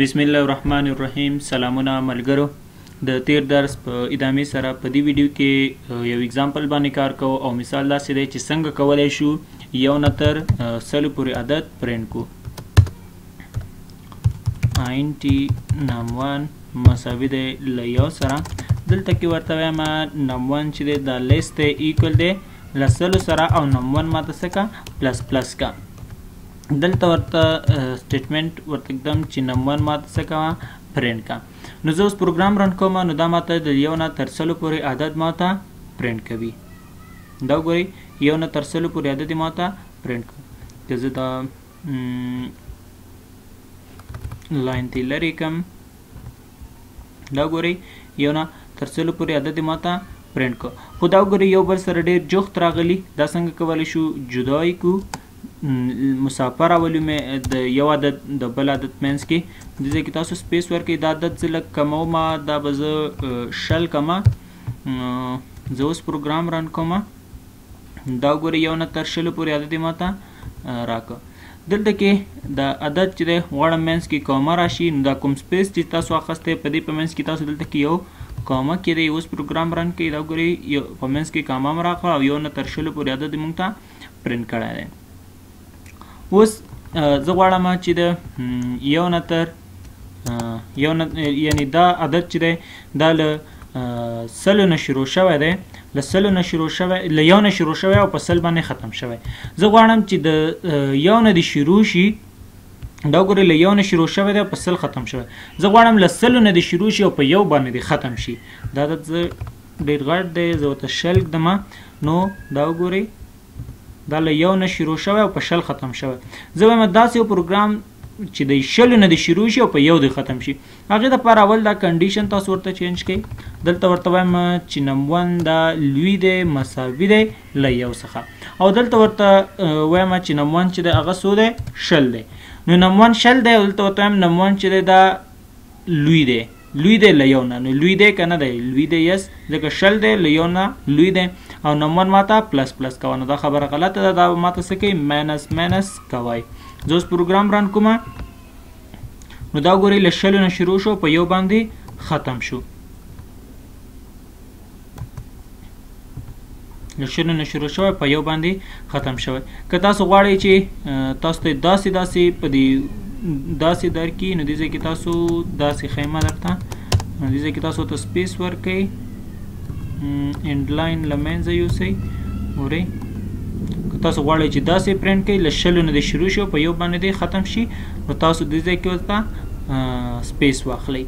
بسم الله الرحمن الرحیم. سلامونه ملګرو، د تیر درس په ادامې سره په دې ویډیو کې یو example باندې کار کوو او مثال داسې دی چې څنګه کولی شو یو نه تر 100 پورې عدد پرینټ کو. int num1 مساوي دی له یو سره، دلته کې ورته وایم num1 چې دی دا less دی equal دی له 100 سره او num1 ماته څه کا plus plus کا. دلته ورته statement ورته ږدم چې num1 ماته څه کوه پرینټ کا. نو زه اوس پروګرام run کوم، نو دا ماته د یو نه تر 100 پورې عدد ماته پرینټ کوي. دا وګورئ یو نه تر 100 پورې عدد ماته پرینټ کوي. که زه دا line ته لرې کم، دا وګورئ یو نه تر 100 پورې عدد ماته پرینټ کو. خو دا وګورئ یو بل سره ډېر جوخت راغلي، دا څنګه کولی شو جدا یې کړو؟ مسافه راولو مې د یو عدد د بل عدد منځ کې. دې ځای کې تاسو space ورکړئ. دا عدد زه لږ کموم، دا به زه 20 کمه. زه اوس پروګرام run کوم، دا وګورئ یو نه تر 20 پورې عدد یې ماته راکړ. دلته کې د عدد چې دی غواړم منځ کې کومه راشي، نو دا کوم space چې تاسو اخیستی په دې په منځ کې تاسو دلته کې یو کومه کې دی. اوس پروګرام run کوي، دا وګورئ یو په منځ کې کومه هم راکړه او یو نه تر 20 پورې عدد یې موږ ته پرینټ کړی دی. اوس زه غواړم چې د یو نه تر یو نه، یعنی دا عدد چې دی دا له 100 نه شروع شوی دی، له 100 نه شروع شوی، له یو نه شروع شوی او په 100 باندې ختم شوی. زه غواړم چې د یو نه دې شروع شي، دا وګورئ له یو نه شروع شوی دی او په 100 ختم شوی. زه غواړم له 100 نه دې شروع شي او په یو باندې دې ختم شي. دا عدد زه ډېر غټ دی، زه ورته 20 ږدم. نو دا وګورئ دا له یو نه شروع شوی او په 20 ختم شوی. زه وایم داسې یو پروګرام چې د 20 نه دې شروع شي او په یو دې ختم شي. هغې دپاره اول دا condition تاسو ورته change کړئ. دلته ورته وایم چې num1 دا لوی دی مساوي دی له یو څخه، او دلته ورته وایم چې num1 چې دی هغه څو دی؟ 20 دی. نو num1 20 دی او دلته ورته وایم num1 چې دی دا لوی دی، لوی دی له یو نه. نو لوی دی که نه دی؟ لوی دی، yes، ځکه 20 دی له یو نه لوی دی او num1 ماته plus plus کوه. نو دا خبره غلطه ده، دا ماته څه کوي؟ minus minus کوی. زه اوس پروګرام run کوم، نو دا وګورئ له 20 نه شروع شو په یو باندې ختم شو. له 20 نه شروع شوی په یو باندې ختم شوی. که تاسو غواړئ چې تاسو ته داسې داسې په دې داسې درکړي، نو دې ځای کې تاسو داسې خیمه درته، نو دې ځای کې تاسو ته space ورکړئ، end line له منځه یوسئ. ګورئ که تاسو غواړئ چې داسې پرینټ کړئ له 20 نه دې شروع شي او په یو باندې دې ختم شي، نو تاسو دې ځای کې ورته space واخلئ.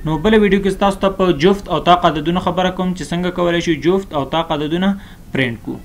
نو بله ویډیو کې تاسو ته په جفت او طاق عددونو خبره کوم چې څنګه کولی شو جفت او طاق عددونه پرینټ کړو.